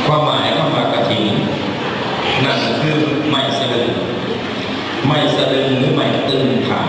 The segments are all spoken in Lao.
ຄວາມໝາຍຄຳວ່າກະຖິນ ນັ້ນຄືໄມ້ສະດຶງ, ໄມ້ສະດຶງ ຫຼື ໄມ້ຕຶງຜ້າ.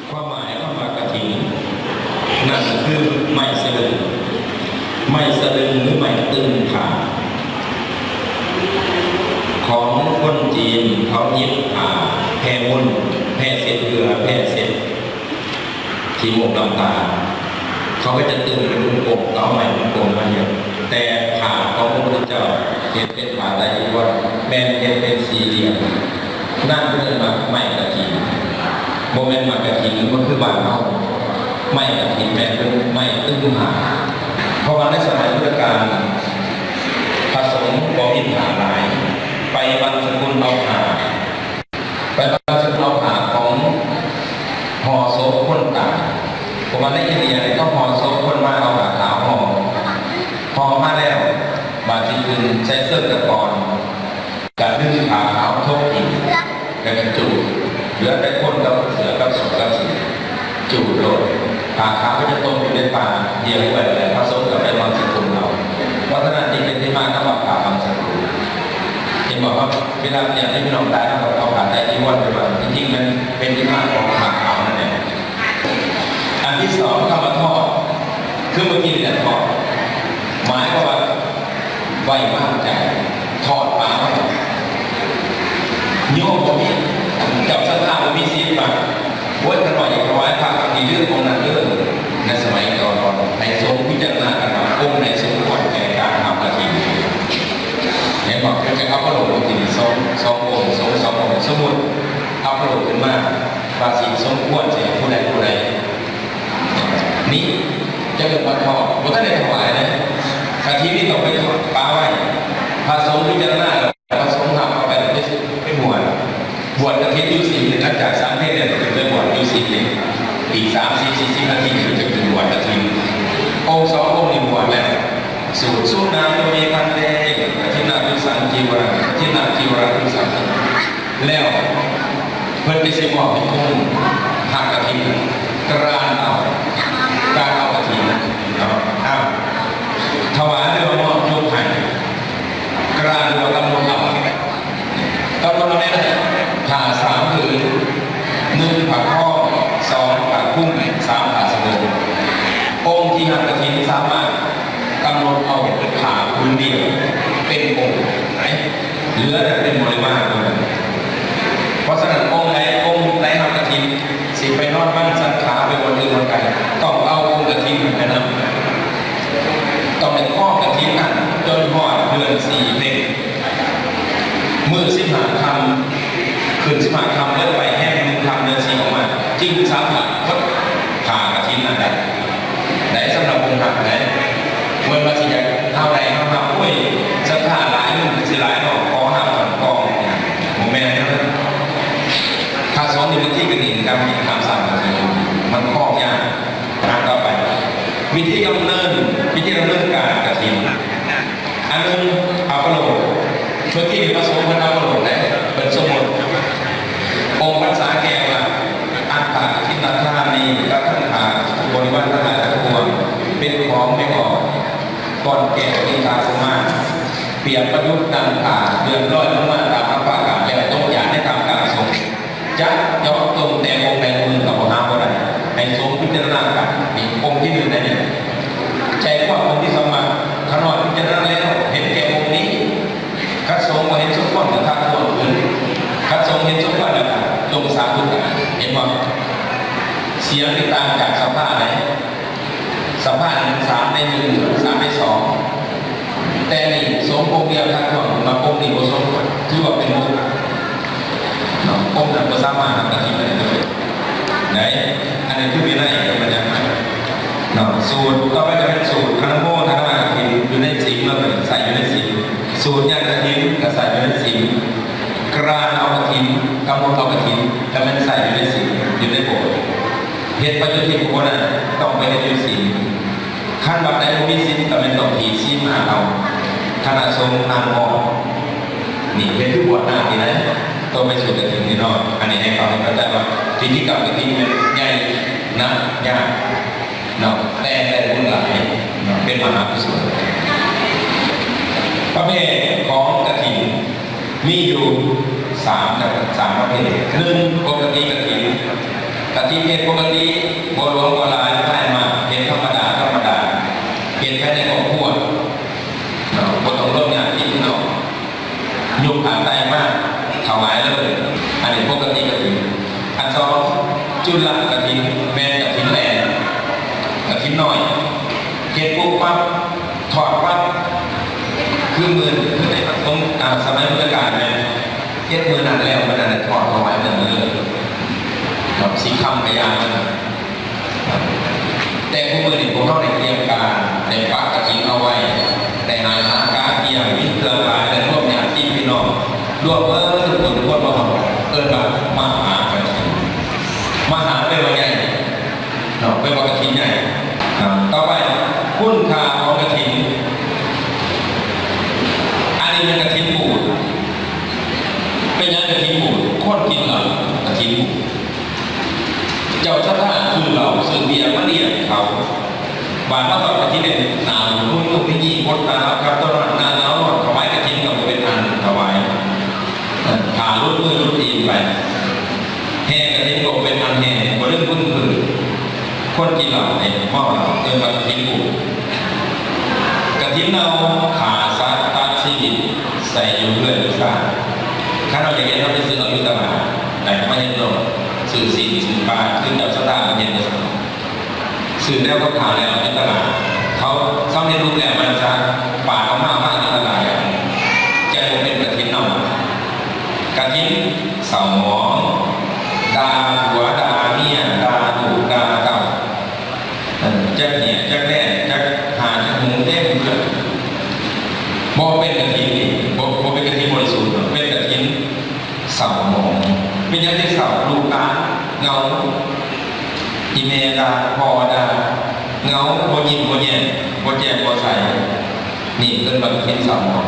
ຄວາມໝາຍຄຳວ່າກະຖິນ ນັ້ນຄືໄມ້ສະດຶງ, ໄມ້ສະດຶງ ຫຼື ໄມ້ຕຶງຜ້າ ຂອງຄົນຈີນ. ເຂົາຫຍິບຜ້າແຜ່ມົນ, ແຜ່ເຊັດເຫື່ອ, ແຜ່ເຊັດ ຂີ້ມູກນ້ຳຕາ ເຂົາກໍຈະຕຶງເປັນວົງກົມ, ກໍເອົາໄມ້ວົງກົມມາເຮັດ. ແຕ່ຜ້າຂອງພະພຸດທະເຈົ້າເຮັດເປັນຜ້າໄຕຈີວອນ ແມ່ນເຮັດເປັນສີ່ຫຼ່ຽມ, ນັ້ນເອີ້ນວ່າໄມ້ກະຖິນ, ບໍ່ແມ່ນໝາກກະຖິນ ບໍ່ຄືບ້ານເຮົາ. ໄມ້ກະຖິນແມ່ນເປັນໄມ້ຕຶງຜ້າ, ເພາະວ່າໃນສະໄໝພຸດທະການ ພະສົງບໍ່ມີຜ້າຫຼາຍ, ໄປບັງສະກຸນເອົາຜ້າ ໄປບັງສະກຸນເອົາຜ້າຂອງຫໍ່ສົບຄົນຕາຍ. ເພາະວ່າໃນອິນເດຍນີ້ ເຂົາຫໍ່ສົບຄົນມາເອົາຜ້າຂາວຫໍ່, ຫໍ່ມາແລ້ວ ບາດຊິຂຶ້ນໃສ່ເຊີງຕະກອນ ກະດຶງຜ້າຂາວທົບຖິ້ມ ແລ້ວກະຈູດ, ເຫຼືອແຕ່ຄົນກັບເສື້ອກັບສົບກັບສີ ຈູດໂລດ. ຜ້າຂາວກໍຈະຕົກຢູ່ໃນປ່າ ຮຽບໄວ້ແລ້ວ ພະສົງກໍໄປບັງສະກຸນເອົາ. ເພາະສະນັ້ນຈຶ່ງເປັນທີ່ມາຄຳວ່າຜ້າບັງສະກຸນ. ເຫັນບໍ່ຄັບ? ເວລາເປັນຫຍັງທີ່ພີ່ນ້ອງຕາຍ ເຮົາກໍເອົາຜ້າໄຕຈີວອນໄປບັງ, ທີ່ຈິງມັນເປັນທີ່ມາຂອງຜ້າຂາວນັ້ນແຫຼະ. ອັນທີສອງ ຄຳວ່າທອດ ຄືເມື່ອກີ້ນີ້ແຫຼະ ທອດ ໝາຍຄວາມວ່າໄວ້ວາງໃຈ, ທອດປາໄວ້. ໂຍມບໍ່ມີ, ເຈົ້າສັດທາບໍ່ມີສິດວ່າ ໂອ້ຍ ຂ້ານ້ອຍຢາກຖວາຍພະ ກໍຊິເລືອກອົງນັ້ນເດີ. ໃນສະໄໝກ່ອນ ໃຫ້ຊົງພິຈາລະນາກັນວ່າ ອົງໃດສົມຄວນແກ່ການທຳກະຖິນ. ເຫັນບໍ່? ເພິ່ນຈະເອົາພະໂລດລົງທີ່ນີ້ ສອງ ສອງອົງ, ສົງສອງອົງ. ສົມມຸດເອົາພະໂລດຂຶ້ນມາ ວ່າຊິສົມຄວນຊິໃຫ້ຜູ້ໃດຜູ້ໃດ ນີ້ ຈະເອີ້ນວ່າທອດ, ບໍ່ທັນໄດ້ຖວາຍເດ້. ກະຖິນນີ້ຕ້ອງໄປທອດປາໄວ້, ພະສົງພິຈາລະນາແລ້ວ ພະສົງຮັບເອົາໄປ ໄປບວດ, ບວດກະຖິນ ຢູ່ສິນ ຫຼັງຈາກສາມເພັດແລ້ວ ຂຶ້ນໄປບວດຢູ່ສິນນີ້ ອີກສາມສິບສີ່ສິບນາທີ ເພິ່ນຈະຂຶ້ນບວດກະຖິນ. ອົງສອງອົງນີ້ບວດແລ້ວ ສູດ ສຸນາໂຕເມພັນເຕ ກະຖິນນະຕຸສັງ ຈີວະລັງ ກະຖິນນະຈີວະລັງຕຸສັງ ແລ້ວເພິ່ນກໍຊິມອບໃຫ້ຄົນຮັບກະຖິນກຣານເອົາ ການເອົາກະຖິນເນາະ. ອ້າວ ຖວາຍ ຫຼືວ່າມອບຍົກໃຫ້ ກຣານ ຫຼືວ່າກຳນົດເອົາ ກຳນົດເອົາແນວໃດ? ຜ້າສາມຜືນ ໜຶ່ງຜ້າຄອມ ສອງຜ້າຄຸມ ສາມຜ້າສະບົງ. ອົງທີ່ຮັບກະຖິນສາມາດກຳນົດເອົາຜ້າຜືນດຽວເປັນອົງໄດ້ ເຫຼືອນັ້ນເປັນບໍລິວານເທົ່ານັ້ນ. ເພາະສະນັ້ນ ອົງໃດ ອົງໃດຮັບກະຖິນ ຊິໄປນອນວັນສັງຂາ ໄປບ່ອນອື່ນບ່ອນໄກ ຕ້ອງເອົາອົງກະຖິນນັ້ນໄປນຳ ຕ້ອງໄດ້ຄອງກະຖິນນັ້ນຈົນຮອດເດືອນສີ່ເພັງ ມື້ສິບຫ້າຄ່ຳ ຂຶ້ນສິບຫ້າຄ່ຳເບິດໄປແຮມໜຶ່ງຄ່ຳເດືອນສີ່ອອກມາ ຈຶ່ງສາມາດພົດຜ້າກະຖິນນັ້ນໄດ້ ໄດ້ສຳລັບອົງຮັບໄດ້. ເພິ່ນວ່າຊິຢາກເຮົາໄດ້ເຮົາຮັບ ໂອ້ຍ ສັດທາຫຼາຍ ເງິນຊິຫຼາຍເນາະ ຂໍຮັບກ່ອນກ່ອນ ບໍ່ແມ່ນເນາະ. ພະສົງນີ້ບາງທີກໍໜີກັບທາງສາມກະຖິນ ມັນຄອງຍາກ. ອ່ານຕໍ່ໄປ ວິທີດຳເນີນ ວິທີດຳເນີນການກະຖິນ. ອັນໜຶ່ງ ອັບປະໂລກ ເມື່ອກີ້ພະສົງເພິ່ນອັບປະໂລກໄດ໋ ເພິ່ນສົມມຸດ ອົງພັນສາແກ່ວ່າ ອັດຖະກະຖິນນະທານີ ກະຖັງຄາ ບໍລິວານທັງຫຼາຍທັງປວງ ເປັນຂອງແມ່ອອກ ກ່ອນແກ່ກະຕິນທາກຸມາ ປຽບປະດຸດດັ່ງຜ້າເລື່ອນລອຍລົງມາຕາມລຳຟ້າອາກາດ ແລ້ວຕົກຢາດໃນທ່າມກາງສົງ ຈັກເຈາະຈົງແຕ່ອົງໃດອົງໜຶ່ງກໍບໍ່ຫາບໍ່ໄດ້ ໃຫ້ສົງພິຈາລະນາກັນ. ນີ້ອົງທີໜຶ່ງໄດ້ນີ້ ໃຈຄວາມອົງທີສອງວ່າ ຂ້ານ້ອຍພິຈາລະນາແລ້ວເຫັນແກ່ອົງນີ້ ຄັນສົງບໍ່ເຫັນສົມຄວນກໍທັກທ້ວງຄືນ ຄັນສົງເຫັນສົມຄວນແລ້ວກໍຈົ່ງສາທຸກັນ. ເຫັນບໍ່? ສຽງນີ້ຕ່າງຈາກສະພາໃດ? ສະພາສາມໃນໜຶ່ງ ສາມໃນສອງ ແຕ່ນີ້ສົງອົງດຽວທັກທ້ວງ ບາງອົງນີ້ບໍ່ສົງຄວນ ຖືວ່າເປັນໂມຄະເນາະ. ອົງນັ້ນບໍ່ສາມາດຮັບກະຖິນໄດ້ເລີຍ ໄດ້. ອັນນີ້ຄືວິໄນເພິ່ນວ່າຈັ່ງນັ້ນເນາະ. ສູດຕໍ່ໄປກໍເປັນສູດອະນຸໂມທະນາກະຖິນ ຢູ່ໃນສິນເນາະ ໃສ່ຢູ່ໃນສິນ. ສູດຍາດກະຖິນກໍໃສ່ຢູ່ໃນສິນ ກຣານເອົາກະຖິນ ກຳນົດເອົາກະຖິນ ກໍແມ່ນໃສ່ຢູ່ໃນສິນ ຢູ່ໃນໂບດ. ເຮັດປະໂຫຍດທີ່ບໍ່ໄດ້ ຕ້ອງໄປເຮັດຢູ່ສິນ. ຄັນວັດໃດບໍ່ມີສິນ ກໍແມ່ນຕ້ອງຖືສິນຫ້າເອົາ. ຄະນະສົງນາງອ້ອມ ນີ້ເຮັດຄືບວດນາງນີ້ນະ ຕ້ອງໄປສູດກະຖິນນີ້ເນາະ. ອັນນີ້ໃຫ້ເຂົ້າໃຈວ່າ ພິທີກຳກະຖິນແມ່ນໃຫຍ່ ໜັກ ຍາກເນາະ ແຕ່ໄດ້ບຸນຫຼາຍເນາະ ເປັນມະຫາກຸສົນ. ປະເພດຂອງກະຖິນ ມີຢູ່ສາມ ສາມປະເພດ. ໜຶ່ງ ປົກກະຕິກະຖິນ ກະຖິນເຮັດປົກກະຕິ ບໍ່ຫຼວງບໍ່ຫຼາຍ ຫຼາຍມາກ ເຮັດທຳມະດາ ທຳມະດາ ເຮັດພາຍໃນຄອບຄົວເນາະ ບໍ່ຕ້ອງລວມຍາດພີ່ນ້ອງ ຍົກຜ້າໄຕມາຖວາຍເລີຍ. ອັນນີ້ປົກກະຕິກະຖິນ. ອັນສອງ ຈຸລະກະຖິນ ແມ່ນກະຖິນແລ່ນ ກະຖິນນ້ອຍ ເຮັດປຸບປັບ ທອດປັບ ຄືມື້ ຄືໃນປະສົງ ອາ ສະໄໝພຸດທະການແມ່ນເຮັດມື້ນັ້ນແລ້ວ ມື້ນັ້ນທອດຖວາຍມື້ນັ້ນເລີຍ ເນາະ ຊິຄ່ຳກະຢ່າງນັ້ນ. ແຕ່ຄຸມື້ນີ້ພວກເຮົາໄດ້ກຽມການ ໄດ້ປັກກະຖິນເອົາໄວ້ ໄດ້ຫາ ຫາການກຽມ ມີເຄື່ອງຫຼາຍ ໄດ້ລວມຍາດຕິພີ່ນ້ອງ ລວມເບິດທຸກຄົນ ຄົນມາຮອດ ເອີ້ນວ່າມະຫາກະຖິນ. ມະຫາແປວ່າໃຫຍ່ ເນາະ ເປັນວ່າກະຖິນໃຫຍ່. ອ່າ ຕໍ່ໄປ ຄຸນຄ່າຂອງກະຖິນ ອັນນີ້ແມ່ນກະຖິນບູດ. ເປັນຫຍັງກະຖິນບູດ? ຄົນກິນເຫຼົ້າກະຖິນບູດ. ເຈົ້າສັດທາຊື້ເຫຼົ້າຊື້ເບຍມາລ້ຽງເຂົາ ບາດມາທອດກະຖິນນີ້ ໜາວ ມຸຍມຸຍຍິງຄົນຕາໜາວຄັກຕົວນອນ ໜາໜາວນອນຖວາຍກະຖິນກໍບໍ່ເປັນອັນຖວາຍ ເອີ ຖ້າຫຼຸດມືຫຼຸດຕີນໄປ ແຫ່ກະຖິນກໍເປັນອັນແຫ່ ບໍ່ລຶ້ງບຶ້ງບຶ້ງ. ຄົນກິນເຫຼົ້າເດ້ ເມົາເຫຼົ້າ ເອີ້ນວ່າກະຖິນບູດ. ກະຖິນເນົ່າ ຂ້າສັດຕັດຊີວິດ ໃສ່ຢູ່ເຮືອນຢູ່ຊານ. ຄັນເຮົາຢາກເຮັດ ເຮົາໄປຊື້ເອົາຢູ່ຕະຫຼາດ ໄດ້ມາເຮັດໂລດ ຊື້ຊີ້ນ ຊື້ປາ ຄືເຈົ້າສັດທາເພິ່ນເຮັດ. ຊື້ແນວກັບຂ້າວແລ້ວຢູ່ຕະຫຼາດ ເຂົາສຳເລັດຮູບແລ້ວ ມັນຈະປາດອອກມາວາງຢູ່ຕະຫຼາດ ຈັ່ງບໍ່ເປັນກະຖິນເນົ່າ. ກະຖິນເສົ້າໝອງ ດ່າຜົວດ່າເມຍ ດ່າລູກດ່າເຕົ້າ ເອີ ຈັກເຫຍກຈັກແລ້ງ ຈັກຫາກຈັກຫຸງເຕັມເຮືອນ. ບໍ່ເປັນກະຖິນນີ້ ບໍ່ ບໍ່ເປັນກະຖິນບໍລິສຸດ ເປັນກະຖິນເສົ້າໝອງ. ເປັນຫຍັງຈຶ່ງເສົ້າ? ລູກຫຼານເຫງົາ, ອີ່ແມ່ດ່າ, ພໍ່ດ່າ, ເຫງົາ, ບໍ່ຍິ້ມບໍ່ແຍ້ມ, ບໍ່ແຈ່ມບໍ່ໃສ. ນີ້ເອີ້ນວ່າກະຖິນເສົ້າໝອງ.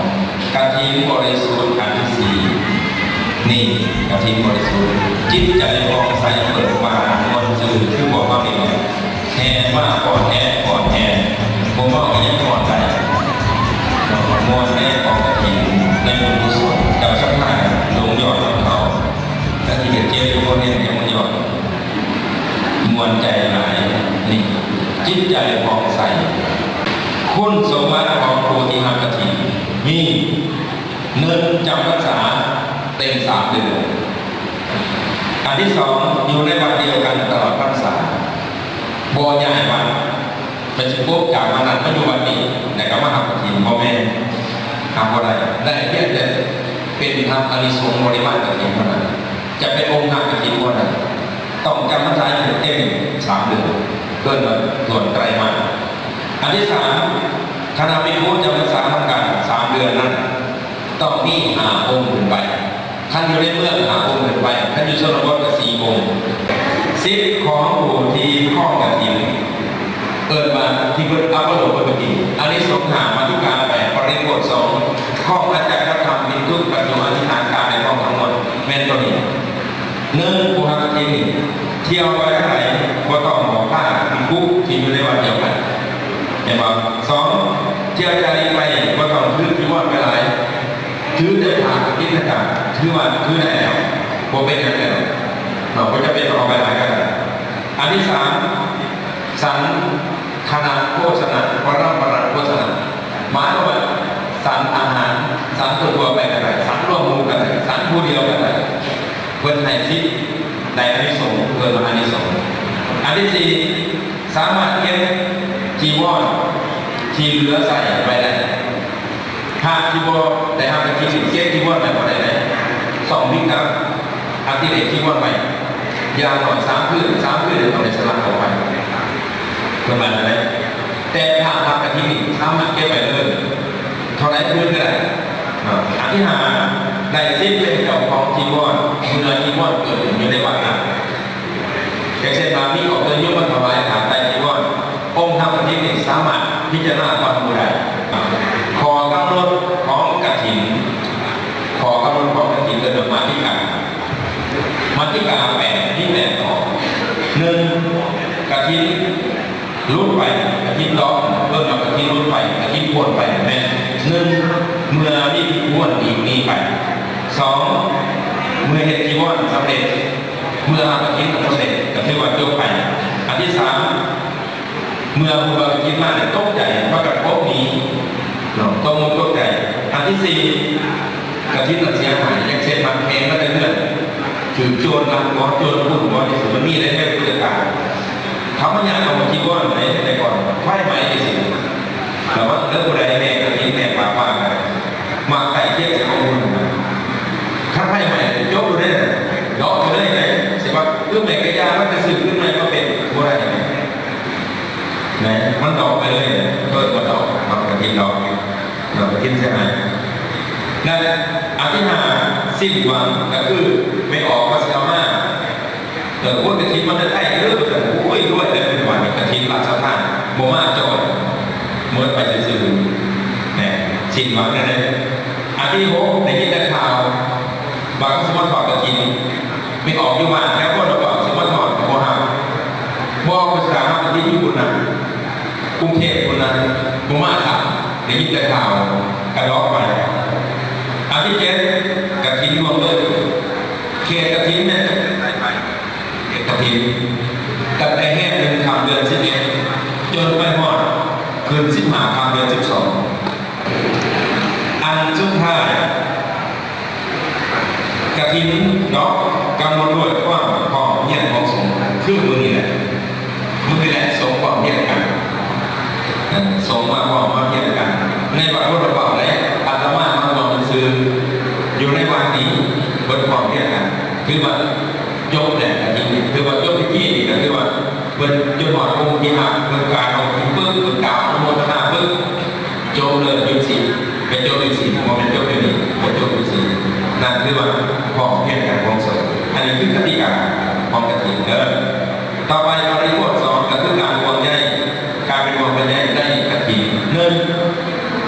ກະຖິນບໍລິສຸດອັນທີສີ່ ນີ້ກະຖິນບໍລິສຸດ, ຈິດໃຈຜ່ອງໃສເບີກບານມ່ວນຊື່ ຄືພວກເຮົານີ້ແຫຼະ. ແຫ່ມາຟ້ອນແຮະຟ້ອນແຮະ ບໍ່ເມົາກໍຍັງຟ້ອນໄດ້. ມ່ວນໃນກອງກະຖິນ ໃນບຸນກຸສົນ ເຈົ້າສັດທາລົງຍອດຂອງເຂົາ ແລ້ວທີ່ເຮັດເຈັບຢູ່ຄົນນີ້ຍັງບໍ່ຍອດ. ມ່ວນໃຈຫຼາຍ. ນີ້ ຈິດໃຈຜ່ອງໃສ. ຄຸນສົມບັດຂອງຜູ້ທີ່ຮັບກະຖິນມີ ໜຶ່ງ ຈຳພັນສາເຕັມສາມເດືອນ. ອັນທີສອງ ຢູ່ໃນວັດດຽວກັນຕະຫຼອດພັນສາ, ບໍ່ຍ້າຍວັດ. ໄປຊິປຸບຈາກວັດນັ້ນມາຢູ່ວັດນີ້ ແລ້ວກໍມາຮັບກະຖິນ ບໍ່ແມ່ນ, ຮັບບໍ່ໄດ້. ໄດ້ພຽງແຕ່ເປັນຮັບອານິສົງບໍລິວານກະຖິນເທົ່ານັ້ນ, ຈະໄປອົບຮັບກະຖິນບໍ່ໄດ້. ຕ້ອງຈຳພັນສາໃຫ້ເຕັມສາມເດືອນ, ເອີ້ນວ່າຖ້ວນໄຕຣມາດ. ອັນທີສາມ ຄະນະພິກຂຸຈຳພັນສານຳກັນສາມເດືອນນັ້ນ ຕ້ອງມີຫ້າອົງຂຶ້ນໄປ. ຄັນຢູ່ໃນເມືອງ ຫ້າອົງຂຶ້ນໄປ, ຄັນຢູ່ຊົນນະບົດກໍສີ່ອົງ. ສິດຂອງຜູ້ທີ່ຄອງກະຖິນ ເອີ້ນວ່າທີ່ເພິ່ນເອົາມາລົງເມື່ອກີ້, ອານິສົງຫ້າ ມາຕິກາແປດ ປະລິໂພດສອງ ຄອງອາຈັກກະທຳ ພິກຂຸ ປັດຈຸ ອະທິຖານການ ໃນກອງທັງໝົດ ແມ່ນຕົວນີ້. ໜຶ່ງ ຜູ້ຮັບກະຖິນ ທ່ຽວໄປທາງໃດ ບໍ່ຕ້ອງບອກພາພິກຂຸທີ່ຢູ່ໃນວັດດຽວກັນ, ເຫັນບໍ່? ສອງ ທ່ຽວຈາລິກໄປ ບໍ່ຕ້ອງຖືຈີວອນໄປຫຼາຍ, ຖືແຕ່ຜ້າກະຕິນນະກະ ຖືວ່າຖືໄດ້ແລ້ວ, ບໍ່ເປັນຫຍັງແລ້ວເນາະ, ບໍ່ຈຳເປັນຕ້ອງເອົາໄປຫຼາຍກໍໄດ້. ອັນທີສາມ ສັນຄະນະໂພຊະນະ ປະລຳປະລະໂພຊະນະ ໝາຍຄວາມວ່າ ສັນອາຫານ ສັນທົ່ວໆໄປກໍໄດ້, ສັນລວມໝູ່ກໍໄດ້, ສັນຜູ້ດຽວກໍໄດ້, ເພິ່ນໃຫ້ສິດ ໄດ້ອານິສົງ, ເອີ້ນວ່າອານິສົງ. ອັນທີສີ່ ສາມາດເກັບຈີວອນທີ່ເຫຼືອໃຊ້ໄວ້ໄດ້. ພະທີ່ບໍ່ໄດ້ຮັບກະຖິນນີ້ ເກັບຈີວອນໄວ້ບໍ່ໄດ້ເດ້, ຕ້ອງມີການອະຕິເລກຈີວອນໄວ້ ຢ່າງໜ້ອຍສາມຄືນ, ສາມຄືນຕ້ອງໄດ້ສະຫຼະອອກໄປ ເພິ່ນວ່າຈັ່ງໃດ. ແຕ່ພະຮັບກະຖິນນີ້ສາມາດເກັບໄວ້ເລີຍ ເທົ່າໃດຄືນກໍໄດ້. ອັນທີຫ້າ ໄດ້ສິດເປັນເຈົ້າຂອງຈີວອນ ເມື່ອຈີວອນເກີດຂຶ້ນຢູ່ໃນວັດນັ້ນ. ຢ່າງເຊັ່ນວ່າມີອອກເດີນໂຍມມາຖວາຍຜ້າໄຕຈີວອນ, ອົງຮັບກະຖິນນີ້ສາມາດພິຈາລະນາກ່ອນໝູ່ໄດ້. ຂໍ້ກຳນົດຂອງກະຖິນ, ຂໍ້ກຳນົດຂອງກະຖິນເອີ້ນວ່າມາຕິກາ. ມາຕິກາແປດ ມີແປດຂໍ້. ໜຶ່ງ ກະຖິນຫຼຸດໄປ, ກະຖິນດອກ ເອີ້ນວ່າກະຖິນຫຼຸດໄປ, ກະຖິນພົ້ນໄປ ແມ່ນ ໜຶ່ງ ເມື່ອມີພິກຂຸໜີ ໜີໄປ. ສອງ ເມື່ອເຮັດຈີວອນສຳເລັດ, ເມື່ອຮັບກະຖິນສຳເລັດ ກໍຖືວ່າຈົບໄປ. ອັນທີສາມ ເມື່ອຜູ້ຮັບກະຖິນມາແລ້ວຕົກໃຈ ພາກັນປົບໜີເນາະ, ຕົກອົກຕົກໃຈ. ອັນທີສີ່ ກະຖິນນັ້ນເສຍຫາຍ, ຢ່າງເຊັ່ນວ່າແມ່ນມາແຕ່ເຮືອນ ຖືກໂຈນລັກບໍ, ໂຈນປຸ້ນບໍ, ຈັ່ງຊີ້ ມັນມີໃນເວລາພຸດທະການ ເຂົາມາຍາກເອົາຈີວອນໄປ ໄປກ່ອນ ໄຟໄໝ້ຈັ່ງຊີ້. ລະວັງເດີຜູ້ໃດແມ່ກະຖິນ ແມ່ປາປ່າ ມັກໃກ້ຄຽງໃສ່ຂອງໝູ່. ຄັນໄຟໄໝ້ຈົບໂລດເດ້, ດອກໄປເລີຍເດ້. ຊິວ່າຄືແມ່ກະຢ່າ ມັນກະຊື້ຄືນໃໝ່ມາເປັນ ບໍ່ໄດ້. ແມ່ນ ມັນດອກໄປເລີຍ, ເອີ້ນວ່າດອກ, ດອກກະຖິນດອກ, ດອກກະຖິນເສຍຫາຍ. ແລະ ອັນທີຫ້າ ສິ້ນຫວັງ ກະຄືແມ່ອອກວ່າຊິເອົາມາ ເອີ ໂອ້ຍ ກະຖິນມາແຕ່ໄທເດີ ໂອ້ຍ ລວຍແລ້ວ ເປັນຫວັງກະຖິນລາຊະທານ ບໍ່ມາຈ້ອຍ ໝົດໄປຊື່ໆ ແມ່ນ ສິ້ນຫວັງແນວໃດ. ອັນທີຫົກ ໄດ້ຍິນແຕ່ຂ່າວວ່າເຂົາຊິມາທອດກະຖິນ ໄປອອກຢູ່ບ້ານແຖວບົວລະເບົາ ຊິມາທອດກໍບໍ່ຮັບ ບໍ່ ໄປສະຖານກະຖິນຢູ່ພຸ້ນນະ ກຸງເທບພຸ້ນນະ ບໍ່ມາຊ້ຳ ໄດ້ຍິນແຕ່ຂ່າວ ກະດອກໄປ. ອັນທີເຈັດ ກະຖິນລວມເລີຍ ເຂດກະຖິນແມ່ນກະຖິນ ຕັ້ງແຕ່ແຮມໜຶ່ງຄ່ຳເດືອນສິບເອັດ ຈົນໄປຮອດຂຶ້ນສິບຫ້າຄ່ຳເດືອນສິບສອງ. ອັນສຸດທ້າຍ ກະຖິນເນາະ ກຳນົດດ້ວຍຄວາມພ້ອມພຽງຂອງສົງ ຄືມື້ນີ້ແຫຼະ. ມື້ນີ້ແຫຼະ ສົງພ້ອມພຽງກັນ ເອີ ສົງມາພ້ອມມາພຽງກັນ ໃນວັດບົວລະເບົາເດ້ ອາດຕະມາມາຮ່ວມຊື່ໆ ຢູ່ໃນວັດນີ້ ເພິ່ນພ້ອມພຽງກັນ ຖືວ່າຈົບແລ້ວ ກະຖິນນີ້ ຖືວ່າຈົບພິທີນີ້ ກະຖືວ່າເພິ່ນຈົນຮອດອົງທີຫ້າ ເພິ່ນການອອກພິທີປຶບ ເພິ່ນກ່າວອະນຸໂມທະນາປຶບ ຈົບເລີຍ ຢຸດສິນ ໄປຈົບຢູ່ສິນ ບໍ່ແມ່ນຈົບຢູ່ນີ້ ບໍ່ຈົບຢູ່ສິນ ນັ້ນຄືວ່າພ້ອມພຽງກັນຂອງສົງ. ອັນນີ້ ຂອງກະຖິນເດີ. ຕໍ່ໄປ ບໍລິບົດສອງ ກໍຄືການຫ່ວງໃຍ, ການເປັນຫ່ວງເປັນໃຍໃນກະຖິນ. ໜຶ່ງ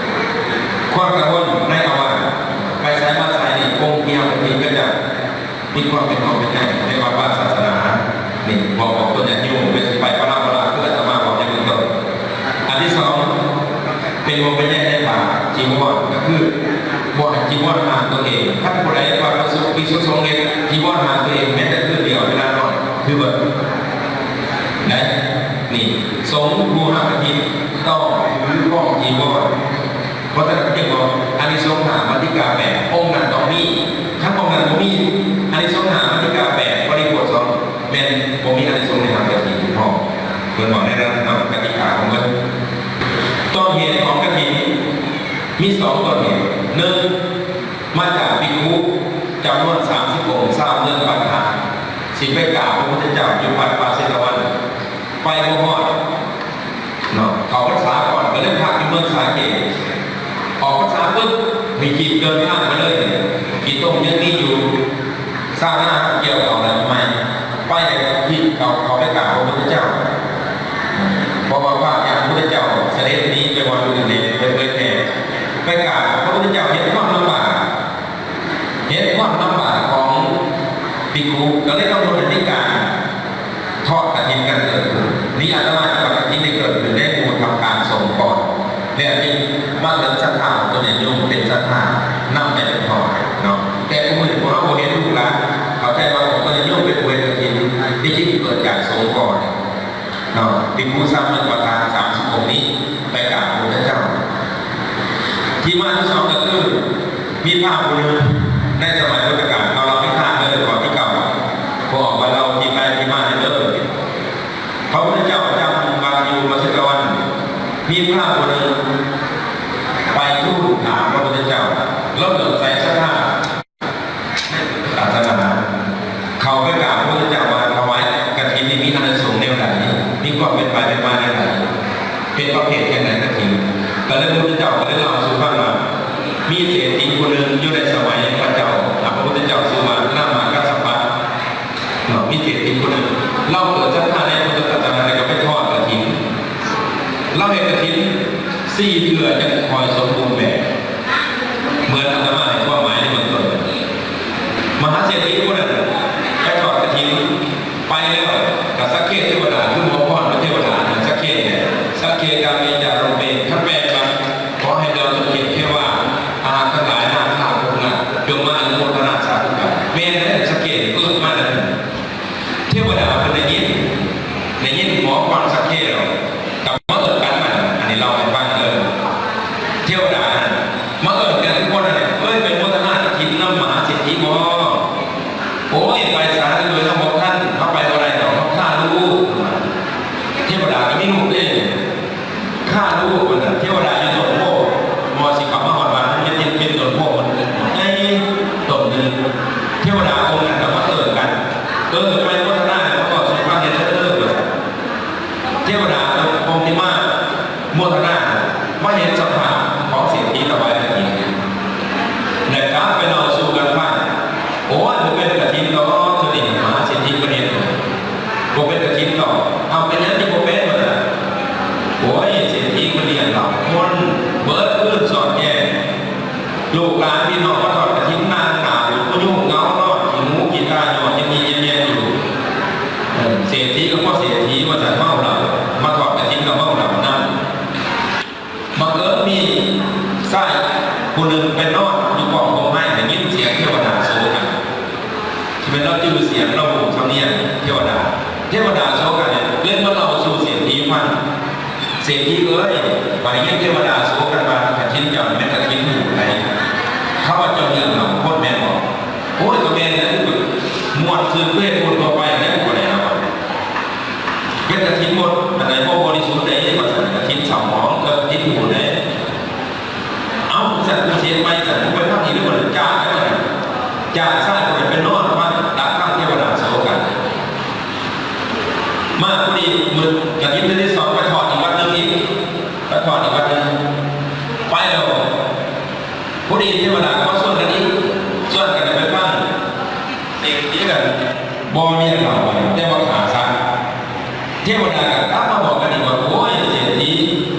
ຄວາມກັງວົນໃນອາວາດ ໄປໃສມາໃສນີ້ ກົງກຽມກະຖິນກໍຈະມີຄວາມເປັນຫ່ວງເປັນໃຍໃນວັດວາສາສະໜາ. ນີ້ບອກອອກຕົນຍາດໂຍມ ເປັນໄປປະລະປະລະ ຄືອາດຕະມາບອກໃນເບື້ອງຕົ້ນ. ອັນທີສອງ ເປັນຫ່ວງເປັນໃຍໃນຜ້າຈີວອນ ກໍຄືບໍ່ໃຫ້ຈີວອນຫ່າງຕົວເອງ. ຄັນຜູ້ໃດວ່າພະສົງ ພິກສຸສົງເຮັດຈີວອນຫ່າງຕົວເອງແມ້ແຕ່ຄືນດຽວເວລານອນ ຖືວ່າໄດ້. ນີ້ ສົງຜູ້ຮັບກະຖິນຕ້ອງຖືຄອງຈີວອນ. ເພາະສະນັ້ນຈຶ່ງບອກ ອານິສົງຫ້າ ມະຕິກາແປດ ອົງນັ້ນຕ້ອງມີ. ຄັນອົງນັ້ນບໍ່ມີ ອານິສົງຫ້າ ມະຕິກາແປດ ບໍລິໂພດສອງ ແມ່ນບໍ່ມີອານິສົງໃນທາງກະຖິນພ້ອມ. ເພິ່ນບອກໃນນັ້ນເນາະ ກະຕິກາຂອງເພິ່ນ. ຕົ້ນເຫດຂອງກະຖິນມີສອງຕົ້ນເຫດ. ໜຶ່ງ ມາຈາກພິກຂຸຈຳນວນສາມສິບອົງ ຊາວເມືອງປາທານ ຊິໄປກາບພະພຸດທະເຈົ້າຢູ່ວັດປ່າເຊຕະວັນ ໄປບໍ່ຮອດເນາະ. ເຂົ້າພັນສາກ່ອນ ກໍເລີຍພັກຢູ່ເມືອງສາເກດ. ອອກພັນສາປຶບ ມີກິດເດີນທາງໄປເລີຍ. ກິດຕົງຍັງມີຢູ່ ຊາວນາກ່ຽວເຂົ້າແລ້ວໃໝ່ ໄປທີ່ເຂົ້າ ເຂົ້າໄປກາບພະພຸດທະເຈົ້າ ເພາະວ່າພະຍາພຸດທະເຈົ້າສະເດັດໜີໄປບ່ອນອື່ນເດ້ ໄປເຜີຍແຜ່. ໄປກາບພະພຸດທະເຈົ້າ ເຫັນຄວາມລຳບາກ ເຫັນຄວາມລຳບາກຂອງພິກຂຸ ກໍເລີຍກຳນົດໃຫ້ມີການ ທອດກະຖິນກັນເກີດຂຶ້ນ. ນີ້ອາດຕະມາຈະວ່າກະຖິນໄດ້ເກີດຂຶ້ນໃນໝູ່ທຳການສົງກ່ອນ ແລ້ວຈຶ່ງມາເກີດສັດທາຂອງຕົນຍາດໂຍມເປັນສັດທານຳໄປເປັນທອດເນາະ. ແຕ່ທຸກມື້ນີ້ພວກເຮົາບໍ່ເຫັນລູກຫຼານເຂົ້າໃຈວ່າຕົນຍາດໂຍມເປັນຜູ້ເຮັດກະຖິນ ທີ່ຈິງເກີດຈາກສົງກ່ອນເນາະ. ພິກຂຸສາມເມືອງປາທານສາມສິບອົງນີ້ ໄປກາບພະພຸດທະເຈົ້າ. ທີ່ມາທີ່ສອງກໍຄື ມີພະຜູ້ໜຶ່ງໃນສະໄໝພຸດທະການ ເຮົາເລົ່ານິທານເດີ ຂໍ້ທີເກົ້າ ບອກວ່າເລົ່າທີ່ໄປທີ່ມາເດີ. ພະພຸດທະເຈົ້າຈຳວັດຢູ່ມະເຊຕະວັນ ມີພະຜູ້ໜຶ່ງໄປທູນຖາມພະພຸດທະເຈົ້າ ລາວເຫຼື້ອມໃສສັດທາ ໃນພຸດທະສາສະໜາ ເຂົ້າໄປກາບພະພຸດທະເຈົ້າວ່າ ຖວາຍກະຖິນນີ້ມີອານິສົງແນວໃດ? ມີຄວາມເປັນໄປເປັນມາແນວໃດ? ເປັນປະເພດຈັ່ງໃດກະຖິນ? ກໍເລີຍ ພະພຸດທະເຈົ້າກໍເລີຍເລົ່າສູ່ຟັງວ່າ ມີເສດຖີຜູ້ໜຶ່ງຢູ່ໃນສະໄໝພະເຈົ້າ ພະພຸດທະເຈົ້າຊື່ວ່ານາມະກັດສະປະ ເນາະ ມີເສດຖີຜູ້ໜຶ່ງ ລາວເກີດສັດທາໃນພຸດທະສາສະໜາ ແລ້ວກໍໄປທອດກະຖິນ. ລາວເຮັດກະຖິນສີ່ເທື່ອຈັ່ງຄ່ອຍສົມບູນແບບ ເໝືອນອາດຕະມາໃຫ້ຄວາມໝາຍໃນເບື້ອງຕົ້ນ. ມະຫາເສດຖີຜູ້ນັ້ນໄປທອດກະຖິນ ໄປແລ້ວກໍສັກເຄເທວະດາ ຄືໝໍພອນເປັນເທວະດາ ສັກເຄເນຍ ສັກເຄກາເມຈາໂລເມ ຄັນແປວ່າ ຂໍໃຫ້ດາວສຸເກດເທວາອາລັກທັງຫຼາຍ ນາງຂ້າພວກນັ້ນ ຈົ່ງມາອະນຸໂມທະນາສາທຸກັນ. ແມ່ນແລ້ວ ສັກເຄເກີດມາແລ້ວ ເທວະດາເພິ່ນໄດ້ຍິນ ໄດ້ຍິນໝໍຟັງສັກເຄແລ້ວ ກໍມາເອີ້ນກັນ ອັນນີ້ເລົ່າໃຫ້ຟັງເດີ. ເທວະດານັ້ນມາເອີ້ນກັນທຸກຄົນນັ້ນ ເອີຍ ໄປໂມທະນາກະຖິນນຳມະຫາເສດຖີບໍ? ໂອ້ຍ ໄປສາເອີຍ ເຮົາບໍ່ທັນ ເຮົາໄປບໍ່ໄດ້ດອກ ເຮົາຄາລູກ. ເທວະດາກໍມີລູກເດ້ ຄາລູກ ວ່າຊັ້ນ. ເທວະດາຢູ່ຕົ້ນໂພ ພໍຊິເຂົ້າມາຮອດບ້ານ ມັນເປັນ ເປັນຕົ້ນໂພ ມັນໃຫຍ່ຕົ້ນໜຶ່ງ. ເທວະດາອົງນັ້ນກໍມາເອີ້ນກັນ ເອີ ໄປໂມທະນາ ມາເວົ້າສູ່ຟັງແດ່ເດີ ວ່າຊັ້ນ. ເທວະດາອົງທີ່ມາໂມທະນາ ມາເຫັນສະພາບຂອງເສດຖີຖວາຍກະຖິນ ແລ້ວກັບໄປເລົ່າສູ່ກັນຟັງ. ໂອ້ຍ ບໍ່ເປັນກະຖິນດອກ ໂຕນີ້ມະຫາເສດຖີເພິ່ນເຮັດ ບໍ່ເປັນກະຖິນດອກ. ເອົ້າ ເປັນຫຍັງຈຶ່ງບໍ່ເປັນ ວ່າຊັ້ນ? ໂອ້ຍ ເສດຖີເພິ່ນລ້ຽງເຫຼົ້າຄົນເບິດຄືນສອດແຈ້ງ ລູກຫຼານພີ່ນ້ອງມາທອດກະຖິນ ນັ່ງໜ້າຫູດຫູຍຸງເຫງົາ ນອນຂີ້ຫູຂີ້ຕາ ຍອດເຢັນເຢັນຢູ່. ເອີ ເສດຖີກໍພໍເສດຖີ ວ່າຊັ້ນ ເມົາເຫຼົ້າ ມາທອດກະຖິນກໍເມົາເຫຼົ້ານຳ. ບັງເອີນມີຊາຍຜູ້ໜຶ່ງໄປນອນຢູ່ກ້ອງໂຮມໄມ້ ໄດ້ຍິນສຽງເທວະດາໂສກັນ. ທີ່ແມ່ນລາວຈື່ສຽງ ລາວຮູ້ສຳນຽງເທວະດາ. ເທວະດາໂສກັນເລີຍມາເລົ່າສູ່ເສດຖີຟັງ. ເສດຖີເອີຍ ຂ້ອຍໄດ້ຍິນເທວະດາໂສກັນວ່າ ກະຖິນເຈົ້າແມ່ນກະຖິນໝູ່ໃດ. ເຂົາວ່າເຈົ້າລ້ຽງເຫຼົ້າຄົນແມ່ນບໍ່? ໂອ້ຍ ກໍແມ່ນແຫຼະ ຄືມ່ວນຊື່ນຄືຄົນທົ່ວໄປແຫຼະ ບໍ່ໄດ້ເອົາ ເປັນກະຖິນໝົດ ອັນໃດບໍ່ບໍລິສຸດໃດ ວ່າຊັ້ນ. ກະຖິນເສົ້າໝອງ ກະຖິນໝູ່ໃດ. ເອົ້າ ຊັ້ນເພິ່ນຊິເຮັດໃໝ່ຊັ້ນ ໄປທາງນີ້ ຫຼືບໍ່ຈາກ ຈາກຊາຍຜູ້ນັ້ນໄປນອນຟັງ ດັກຟັງເທວະດາໂສກັນ. ມາພໍດີມື້ກະຖິນເທື່ອທີສອງ ໄປທອດອີກວັດໜຶ່ງອີກ ໄປທອດອີກວັດໜຶ່ງ ໄປແລ້ວ ພໍດີເທວະດາກໍມາຊວນກັນອີກ ຊວນກັນໄປຟັງເສດຖີກັນ. ບໍ່ລ້ຽງເຫຼົ້າ ແຕ່ວ່າຂາສັດ. ເທວະດາກໍກັບມາບອກກັນອີກວ່າ ໂອ້ຍ ເສດຖີ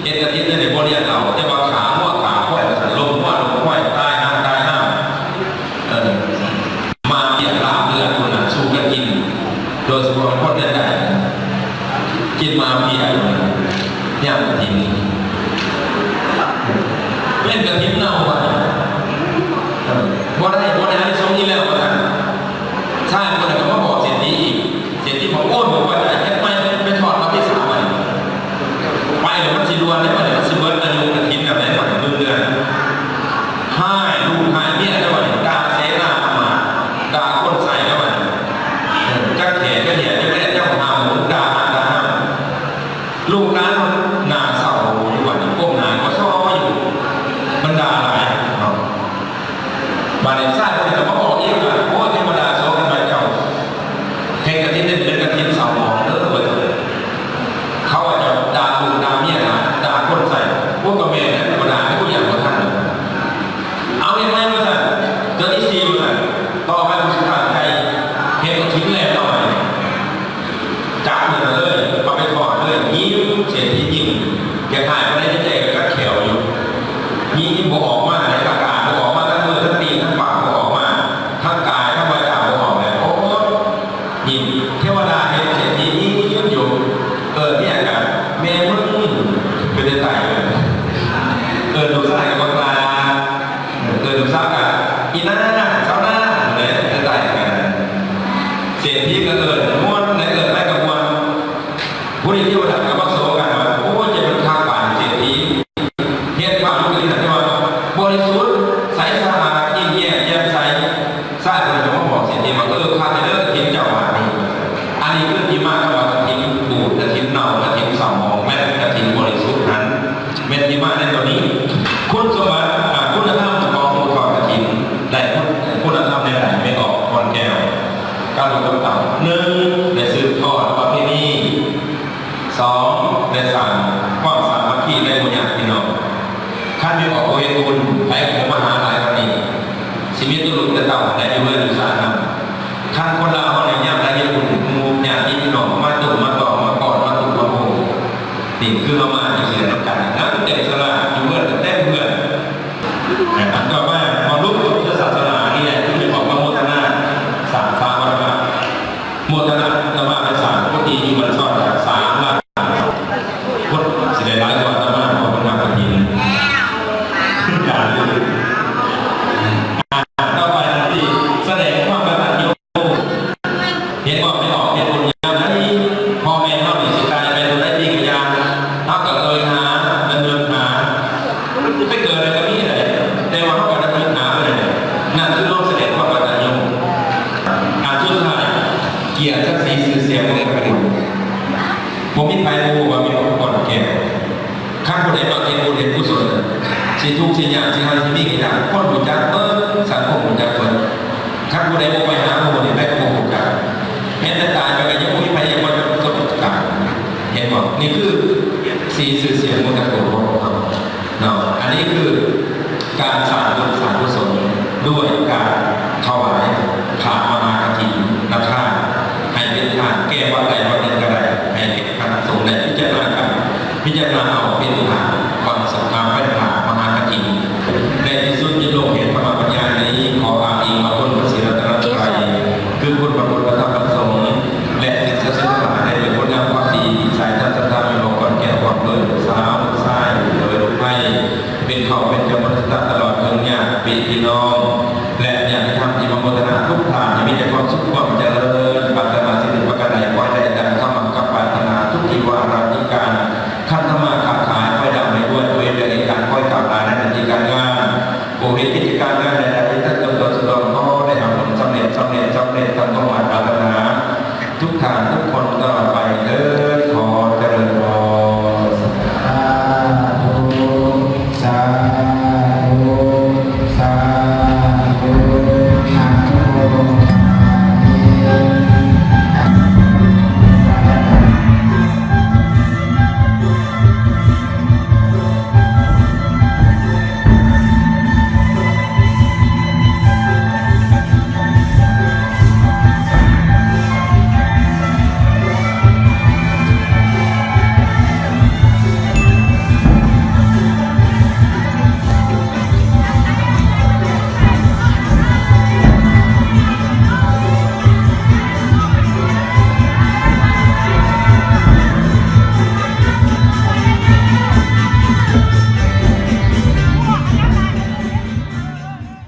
ເຮັດກະຖິນແລ້ວບໍ່ລ້ຽງເຫຼົ້າ ແຕ່ວ່າຂາງົວຂາຄວາຍວ່າຊັ້ນ ລົມງົວລົມຄວາຍ ຕາຍຫ່າງຕາຍຫ່າງ. ເອີ ມາເຟຍລາບເລືອດ ຄົນນັ້ນສູ້ກັນກິນ ໂດຍສະເພາະຄົນໃດໆ ກິນມາເຟຍ ຍ່າງກະຖິນ ເປັນກະຖິນເນົ່າວ່າ ເອີ ບໍ່ໄດ້ ບໍ່ໄດ້ອານິສົງອີກແລ້ວວ່າຊັ້ນ. ຊາຍຄົນນັ້ນກໍມາບອກເສດຖີອີກ ເສດຖີບອກ ໂອ້ຍ ບໍ່ໄດ້ ເຮັດໃໝ່ ໄປທອດວັນທີສາມ ໄປ ໄປແລ້ວມັນຊິດ່ວນເດ້ ມັນຊິເບິດອາຍຸກະຖິນແລ້ວເດ້ ມັນເດືອນ ຮ້າຍລູກຮ້າຍເມຍແລ້ວບັດນີ້ ດ່າເສນາອາມາດ ດ່າຄົນໃຊ້ແລ້ວບັດນີ້ ຈັກແຂກຈັກແຫຍ ຈັກແລະ ເຈົ້າຫາໝູ ດ່າ ດ່າ ດ່າ ລູກຫຼານໜ້າເສົ້າຢູ່ ບັດນີ້ກົ້ມໜ້າກໍຊໍຢູ່ ມັນດ່າຫຼາຍເນາະ. ບາດນີ້ຊາຍຄົນນີ້ກໍມາບອກອີກວ່າ ໂອ້ຍ ເທວະດາໂສກັນວ່າເຈົ້າເຮັດກະຖິນເປັນກະຖິນເສົ້າໝອງເດີ ເຂົາວ່າເຈົ້າດ່າລູກດ່າເມຍ ດ່າຄົນໃຊ້. ໂອ້ ກໍແມ່ນແຫຼະ ເທວະດາກໍບໍ່ຢາກບໍ່ທັນ. ເອົາເຮັດໃໝ່ວ່າຊັ້ນ ເທື່ອທີສີ່ວ່າຊັ້ນ ຕໍ່ໄປຜູ້ຊິຕັ້ງໃຈເຮັດກະຖິນແລ້ວເອົາໃໝ່. ຈັບເລີຍ ເອົາໄປທອດເລີຍ ຍິ້ມ ເສດຖີຍິ້ມ ຢາກຫາຍໄປໃນໃຈກໍກັດແຂວຢູ່ ຍິ້ມບໍ່ອອກມາ ອາກາດບໍ່ອອກມາ ທັງມືທັງຕີນ ທັງປາກບໍ່ອອກມາ ທັງກາຍທັງວາຈາບໍ່ອອກເລີຍ. ໂອ້ຍ ຍິ້ມ ເທວະດາເຫັນເສດຖີຍິ້ມຢູ່ ເອີ້ນເມຍກໍ ແມ່ມຶງ ເປັນຕາຍ ເອີ້ນລູກຊາຍກໍບັກຫຼ້າ ເອີ້ນສາວກໍອີນາງ ສາວນາງ ແຫຼະ ແຕ່ຕ່າງກັນ. ເສດຖີກໍເອີ້ນມ່ວນ ແລະ ເອີ້ນໃຜກໍມ່ວນ. ຜູ້ນີ້ເທວະດາກໍມາໂສກັນວ່າ ໂອ້ຍ ຈະເປັນຄັກປານເສດຖີ ເຮັດຄວາມຮູ້ສຶກທີ່ວ່າບໍລິສຸດ ໃສສະອາດ ຍິ້ມແຍ້ມແຈ່ມໃສ. ຊາຍຄົນນັ້ນກໍມາບອກເສດຖີວ່າ ເອີ ຄັກແທ້ເດີ ເຫັນເຈົ້າວ່ານີ້. ອັນນີ້ຄືທີ່ມາຂອງວ່າກະຖິນບູດ ກະຖິນເນົ່າ ກະຖິນເສົ້າໝອງ ແລະ ກະຖິນບໍລິສຸດນັ້ນ ແມ່ນທີ່ມາໃນຕົວນີ້. ຄຸນສົມບັດ ອາ ຄຸນນະທຳຂອງຜູ້ທອດກະຖິນ ໄດ້ຄຸນ ຄຸນນະທຳແນວໃດ? ແມ່ອອກ ຄອນແກ້ວ ກັບລູກກັບເຕົ້າ ໜຶ່ງ ໄດ້ສືບທອດປະເພນີ, ສອງ ໄດ້ສ້າງຄວາມສາມັກຄີໃນໝູ່ຍາດພີ່ນ້ອງ. ຄັນແມ່ອອກບໍ່ເຮັດບຸນ ໃຜກໍບໍ່ມາຫາຫຼາຍປານນີ້ ຊິມີແຕ່ລູກແຕ່ເຕົ້າໄດ້ຢູ່ເຮືອນຢູ່ຊານນຳ. ຄັນຄົນລາວເຮົານີ້ ຍາມໃດເຮັດບຸນ ໝູ່ຍາດພີ່ນ້ອງມາຕຸ້ມມາຕ້ອມມາກອດມາຕຸ້ມມາໂຮມ ນີ້ຄືເຮົາມາຈັ່ງຊີ້ນຳກັນ ນັ່ງເຕັມສາລາ ຢູ່ເຮືອນກໍເຕັມເຮືອນ. ອັນຕໍ່ມາ ມາລຸກພຸດທະສາສະໜານີ້ແຫຼະ ຄືອອກມາໂມທະນາ ສ້າງສາມານະ ໂມທະນາ ນະມາໄປສ້າງກຸຕິຢູ່ບ້ານຊ່ອນສາມລ້ານ ຄົນຊິໄດ້ຫຼາຍກວ່າອາດຕະມາ ເພາະເພິ່ນຮັບກະຖິນ. ການ ອ່າ ຕໍ່ໄປນັ້ນທີ່ສະແດງຄວາມກະຕັນຍູ ເຫັນບໍ່ ໄປອອກເຮັດບຸນຍາມໃດ ພໍ່ແມ່ເຮົານີ້ຊິຕາຍໄປຕົວໃດຕິກະຢ່າງ ເຮົາກໍເອີ່ຍຫາ ດຳເນີນຫາ ໄປເກີດໃດກໍມີໄດ ແຕ່ວ່າເຮົາກໍດຳເນີນຫາໄປເລີຍ ນັ້ນຄືເຮົາສະແດງຄວາມກະຕັນຍູ. ອັນສຸດທ້າຍ ກຽດສັກສີຊື່ສຽງຂອງຕະກູນ ບໍ່ມີໃຜຮູ້ວ່າມີຂອງກ່ອນແກ່ ຄັນຜູ້ໃດມັກເຮັດບຸນເຮັດກຸສົນ ຊິທຸກຊິຍາກ ຊິຮ້າຍຊິດີກໍຢ່າງ ຄົນຮູ້ຈັກເບິດ ສັງຄົມຮູ້ຈັກເບິດ. ຄັນຜູ້ໃດບໍ່ໄປຫາໝູ່ນີ້ ໃຜກໍບໍ່ຮູ້ຈັກ ແມ່ນແຕ່ຕາຍໄປກໍຍັງບໍ່ມີໃຜຢາກມາສົບປະສົບການ. ເຫັນບໍ່? ນີ້ຄືສີຊື່ສຽງຂອງຕະກູນຂອງພວກເຮົາເນາະ. ອັນນີ້ຄືການສ້າງບຸນສ້າງກຸສົນດ້ວຍ